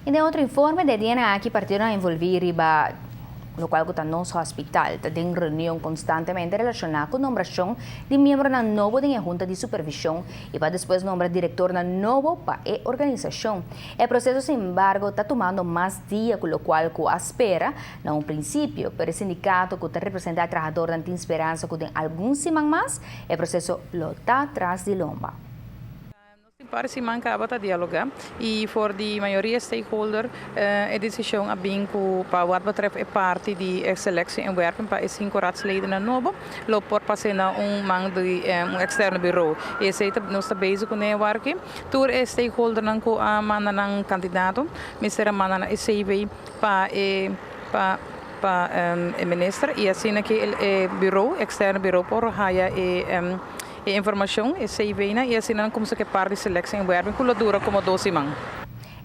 I den otro informe di dia aki, partidonan envolví riba loke ta nos hospital ta den reunion konstantemente relashoná ku nombrashon di miembronan nobo di hunta di supervishon i pa despues nombra direktornan nobo pa e organisashon. E proseso, sin embargo, ta tumando mas dia ku loke ku a spera na un prinsipio, pero e sindikato ku ta representá trahadónan tin speransa ku den algun siman mas e proseso lo ta tras di lomba. Par siman kaba ta dialogá i for di mayoria stakeholder e desishon a bin ku pa wat betreft e parti di selectie en werving pa e sinku raadsleden nobo lo por pasa na un man di un externo bureau. I esei nos ta bezig kuné aki. Tur e stakeholder nan ku a manda nan kandidato, mester a manda nan CV pa e minister i asina ku e bureau, externo bureau por haya e informashon, e CV na, i asina komo ku parti di selectie en werving ku dura komo 2 siman.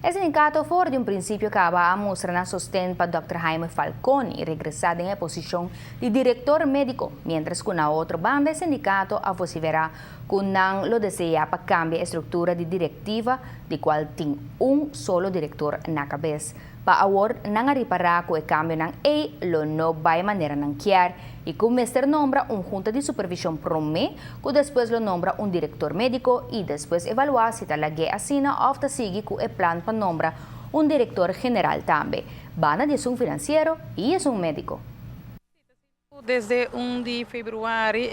E sindikato for di un prinsipio kaba a mustra nan sosten pa Dr. Jaime Falconi regresá den posishon di direktor médiko, mientras ku na otro banda e sindikato a vosiferá ku nan lo deseá pa kambia e struktura di direktiva, di kual tin un solo direktor na kabes. Pa awor nan a ripará ku e kambionan ei lo no bai manera nan kier i ku mester nombra un hunta di supervishon promé ku despues lo nombra un direktor médiko i despues evaluá si ta lag'é asina òf ta sigui ku e plan pa nombra un direktor general tambe. Banda di un finansiero i un médiko. Desde 1 di febrüari,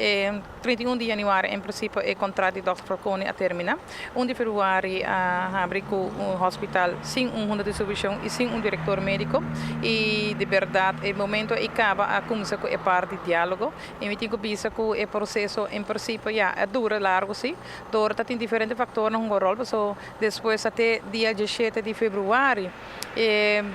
31 di yanüari, en prinsipio, e kontrato di Dr. Falconi a terminá. 1 di febrüari a habri ku un hospital sin un hunta di supervishon i sin un direktor médiko. I di berdat, e momento ei kaba a kuminsá ku e parti di diálogo. I mi tin ku bisa ku e proseso, en prinsipio, ya, a dura largu, sí. Dor tin diferente faktornan hunga ròl, so despues te dia 17 di febrüari,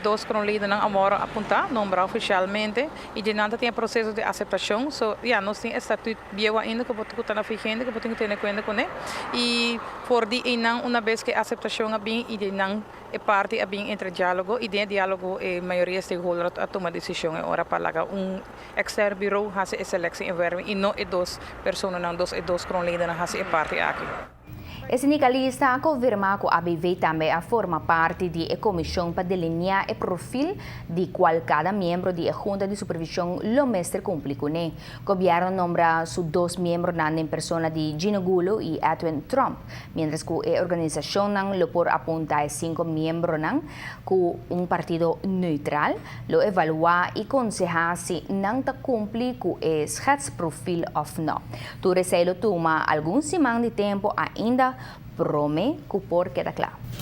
dos kroonleden a wòrdu apuntá, nombrá ofisialmente, i di nan tin proseso di aseptashon. So, ja, nos tin statuut bieu ainda ku ta na vigente, ku tin ku tene kuenta kuné. I for di einan un bes ku aseptashon a bin i di nan e parti a bin entre diálogo i den diálogo e mayoria stakeholder a tuma desishon e ora pa laga un extern bureau hasi e selectie en werving i no e dos personanan, e dos kroonleden hasi e parti aki. E sindikalista a konfirmá ku ABV tambe a forma parti di e komishon pa delineá e perfil di kual kada miembro di hunta di supervishon lo mester kumpli kuné. Gobièrnu a nombra su dos miembronan den persona di Gino Gulo i Edwin Tromp, mientras ku e organisashonnan lo por apuntá sinku miembronan ku un partido neutral, lo evaluá i konsehá si nan ta kumpli ku e schetsprofiel òf no. Tur esei lo tuma algun siman di tempu ainda promé ku por keda kla.